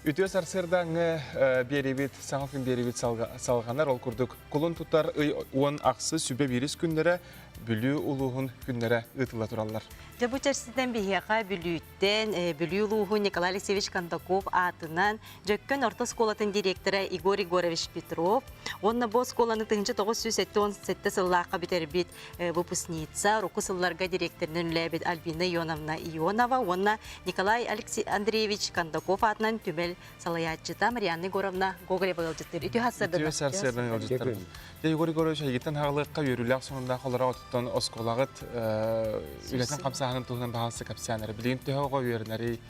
Үтүө сарсыардааҥҥы биэриибит саҥа күн биэриибит салҕанар. Ол курдук кулун тутар ый 10 ахсы сүбэ биирис күннэрэ Бүлүү улууһун күннэрэ ыытылла тураллар. Дьэ бу чэрчитинэн биһиэхэ Бүлүүттэн Бүлүү улууһун Николай Алексеевич Кондаков аатынан Дьөккөн орто оскуолатын директора Егор Егорович Петров уонна бу оскуоланы 1977 сыллаахха бүтэрбит выпускница, урукку сылларга директорынан үлэлээбит Альбина Ионовна Ионова уонна Николай Алексей Андреевич Кондаков аатынан түмэл салайааччыта Марианна Егоровна Гоголева ыалдьыттыыр. Үтүө сарсыардан. Үтүө сарсыардан ыалдьыттар. Егор Егорович, эйигиттэн хаалыахха үөрүүлээх сонуннаах олороо оттон оскуолаҕыт үлэтин хамсааһынын туһунан баһаалыста кэпсээн эрэ. Билигин төһө оҕо үөрэнэрий?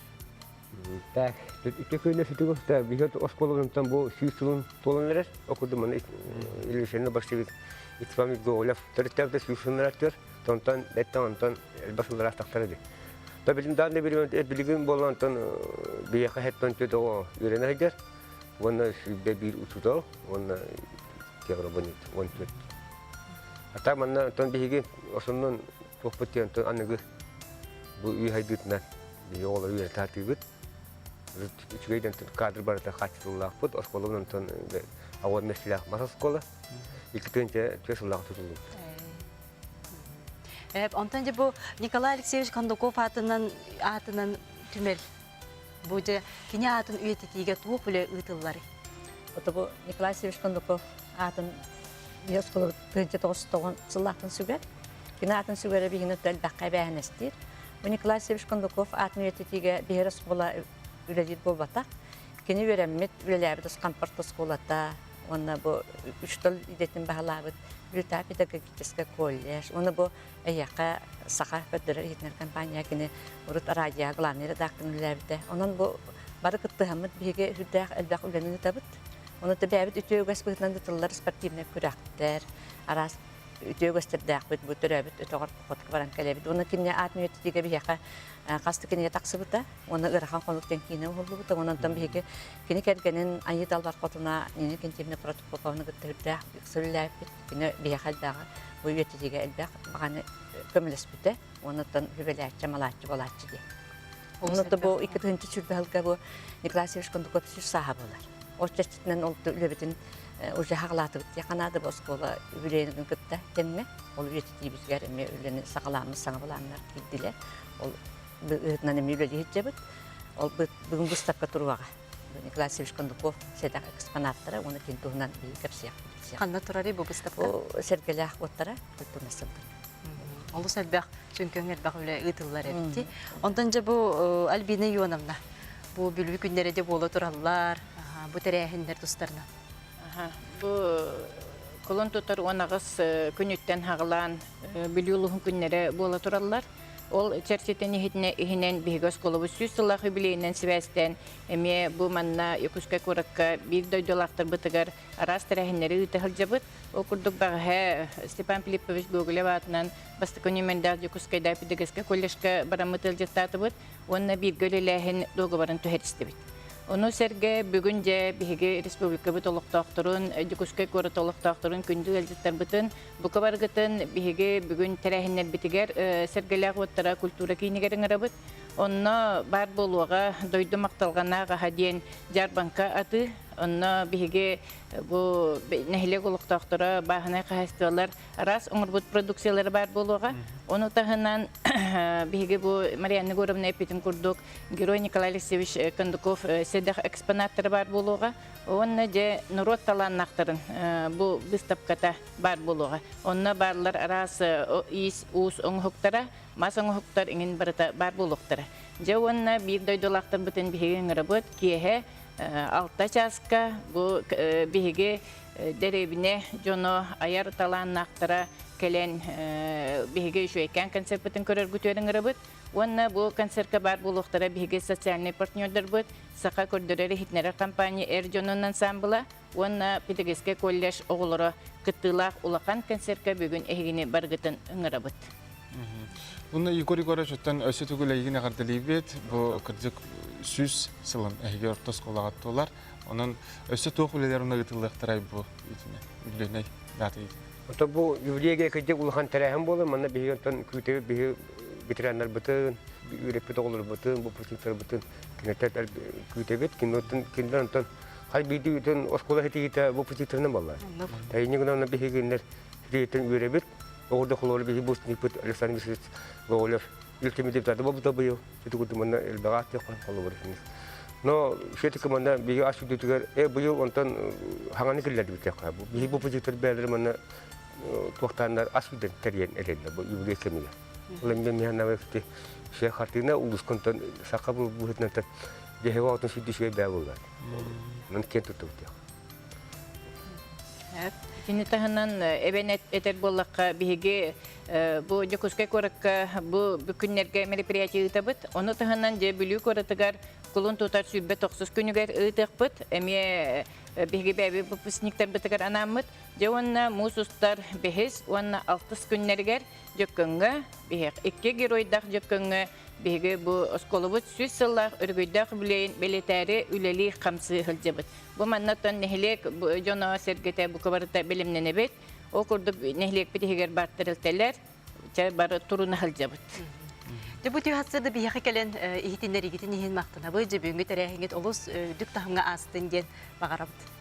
Так, үтүө күнү сүтүгү биһиги оскуолабытын бу сүүс сылын туолан эрэр. Ол курдук маны Ильиченко большевик Итвам Гоголев төрүттээбитэ сүүс сылын эрэр. Онтон бэттэн онтон элбэх сыллар аастахтара дии. Та билим дааны билигин буолан онтон биһиэхэ хэттон түөт оҕо үөрэнэ сылдьар. Уонна 101 учуутал уонна теогробонит 14. А так манна онтон биһиги основном туохпут диэн онтон аныгы бу үй хайдыытынан биһиги оҕолору үөрэтэ сатыыбыт. Үчүгэй да кадр барыта хааччыллаахпыт. Оскуолабын онтон ауан миэстэлээх мас оскуола. Икки тыһыынча түөрт сыллаах тутуллубут. Онтон дьэ бу Николай Алексеевич Кондаков аатынан аатынан түмэл бу дьэ кини аатын үйэтитиигэ туох үлэ ыытылларый? Ото бу Николай Алексеевич Кондаков аатын оскуола 1909 сыллаахтан сүгэр. Кини аатын сүгэрэ биһигини элбэххэ эбээһинэстиир. Бу Николай Алексеевич Кондаков аатын үйэтитиигэ биһиги оскуола үлэлиир буолбатах. Кини үөрэммит, үлэлээбит Оскампорт оскуолата уонна бу үч тыл идэтин баһылаабыт Бүлтаа педагогическай колледж уонна бу эйиэхэ Саха көрдөрөр иһитинэр компания кини урут радио главный редакторын үлэлээбитэ. Онон бу бары кыттыһаммыт биһиги сүрдээх элбэх үлэни ыытабыт. Ону бэйэбит үтүө үгэс быһыытынан ыытыллар спортивнай күрэхтэр, араас үтүө үгэстэрдээхпит, бу төрөөбүт өтөҕөр походка баран кэлэбит. Уонна кинини аатын үйэтитиигэ биһиэхэ хас да кинигэ тахсыбыта. Уонна ыарахан хонук диэн киинэ уһуллубута. Онон онтон биһиги кини кэргэнин Айыы Далбар Хотуна Нина Кентьевна Протопоповна кытта үрдээх ыкса үлэлээбиппит. Кини биһиэхэ элбэҕи бу үйэтитиигэ элбэх баҕаны көмөлөспүтэ. Уонна оттон сүбэлээччи, малааччы буолааччы диэн. Онно бу 2000 сылга бу Николай Васильевич Кондуков сүүс сааһа буолар. Ол чэрчитинэн ол үлэбитин уже хаҕалаатыбыт диэххэ наада бу оскуола үбүлүөйүн кытта тэҥҥэ. Ол үйэтитиибитигэр эмиэ үлэни саҕалааммыт саҥа былааннар киирдилэр. Ол быһыытынан эмиэ үлэлии сылдьабыт. Ол бүгүн быыстапка туруоҕа. Николай Васильевич Кондуков сэдэх экспонаттара уонна кини туһунан биһиги кэпсиэхпит. Ханна турарый бу быыстапка? Сэргэлээх уоттара культурнай центр. Олус элбэх, сүҥкөҥ элбэх үлэ ыытыллар эбит. Онтон дьэ бу Альбина Ионовна, бу Бүлүү күннэрэ де буола тураллар, бу тэрээһиннэр тустарынан. Бу кулун тутар 18 күнүттэн хаҕылаан Бүлүү улууһун күннэрэ буола тураллар. Ол чэрчитин иһинэн биһиги оскуолабыт 100 сыллаах юбилейынан сибээстээн эмиэ бу манна Якутскай куоракка биир дойдулаахтарбытыгар араас тэрээһиннэри ыыта сылдьабыт. Ол курдук бэҕэһээ Степан Филиппович Гоголев аатынан бастакы нүөмэрдээх Дьокуускайдаа педагогическай колледжка бараммыт ыалдьыттаатыбыт уонна бииргэ үлэлээһин дуогабарын түһэристибит. Ону сэргэ бүгүн дьэ биһиги республикабыт олохтоохторун, Дьокуускай куорат олохтоохторун күндү ыалдьыттарбытын бука барыгытын биһиги бүгүн тэрээһиннэрбитигэр Сэргэлээх уоттара культура киинигэр ыҥырабыт. Онно баар буолуоҕа дойду махталҕанаах аһа диэн дьаарбаҥка атыы. Онно биһиги бу нэһилиэк олохтоохторо, бааһынай хаһаайыстыбалар араас оҥорбут продукциялара баар буолуоҕа. Ону таһынан биһиги бу Марианна Егоровна эппитин курдук Герой Николай Алексеевич Кондуков сэдэх экспонаттара баар буолуоҕа. Уонна дьэ норуот талааннаахтарын бу быыстапката баар буолуоҕа. Онно бааллар араас иис уус оҥоһуктара, мас оҥоһуктар иҥин барыта баар буолуохтара. Дьэ уонна биир дойдулаахтарбытын биһиги ыҥырабыт киэһэ 6 чааска бу биһиги дэриэбинэ дьоно айар талааннаахтара кэлэн биһиги үчүгэйкээн концерпытын көрөргүтүгэр ыҥырабыт. Уонна бу концертка баар буолуохтара биһиги социальнай партнердарбыт, Саха көрдөрөр-иһитиннэрэр компания эр дьонун ансамбла уонна Педагогическай колледж оҕолоро кыттыылаах улахан концертка бүгүн эһигини барыгытын ыҥырабыт. Уонна Егор Егорович оттон өссө төгүл эйигин эҕэрдэлиибит. Бу кырдьык 100 сылын эһиги орто оскуолаҕа туолар. Онон өссө туох үлэлэр онно ыытыллыахтарай бу итини үбүлүөйнэй дата итини. Ото бу юбилейга кырдьык улахан тэрээһин буолар. Манна биһиги онтон күүтэбит биһи ветераннарбытын, үөрэппит оҕолорбутун, выпускниктарбытын. Кинилэр күүтэбит, кинилэр онтон хай биирдии бүтүн оскуола ситиһиитэ выпускниктарынан буолла. Тайинни гынан биһиги кинилэр ситиһииттэн үөрэбит. Оҕурда холуору биһиги выпускникпыт Александр Михайлович Гоголев Үлтүмү депутаты буолбута быйыл. Ити курдук манна элбэҕи ааттыахха холобур. Но все-таки манна биһиги ас үрдүтүгэр э быйыл онтон хаҥаны киллэрдибит диэххэ. Биһиги выпускниктар бэйэлэрэ манна туохтааннар ас үрдэн тэрийэн эрэллэр бу юбилей кэмигэр. Ол эмиэ миһанабы все хартыына улуускунтан саха быһытынан дьэһигэ отун сүрдү үчүгэй бээ буолла. Ман киэн туттубут диэх. Итини таһынан эбэн этэр буоллахха биһиги бу Дьокуускай куоракка бу күннэргэ мероприятие ыытабыт. Ону таһынан дьэ Бүлүү куоратыгар кулун тутар 29 күнүгэр ыытыахпыт. Эмиэ биһиги бэйэбит выпускниктарбытыгар анааммыт. Дьэ уонна муус устар бэһис уонна алтыс күннэригэр Дьөккөҥҥө биһиэх икки геройдаах Дьөккөҥҥө биһиги бу оскуолабыт 100 сыллаах өрөгөйдөөх үбүлүөйүн бэлиэтээри үлэлии-хамсыы сылдьабыт. Бу маннаттан нэһилиэк дьоно-сэргэтэ бука барыта бэлэмнэнэбит. Ол курдук нэһилиэкпит иһигэр баар тэрилтэлэр чэ бары туруна сылдьабыт. Дьэ бу түһатсыда биһиэхэ кэлэн иһитиннэригитин иһин махтанабыт. Дьэ бүгүҥҥү тэрээһиҥҥит олус үрдүк таһымҥа аастын диэн баҕарабыт.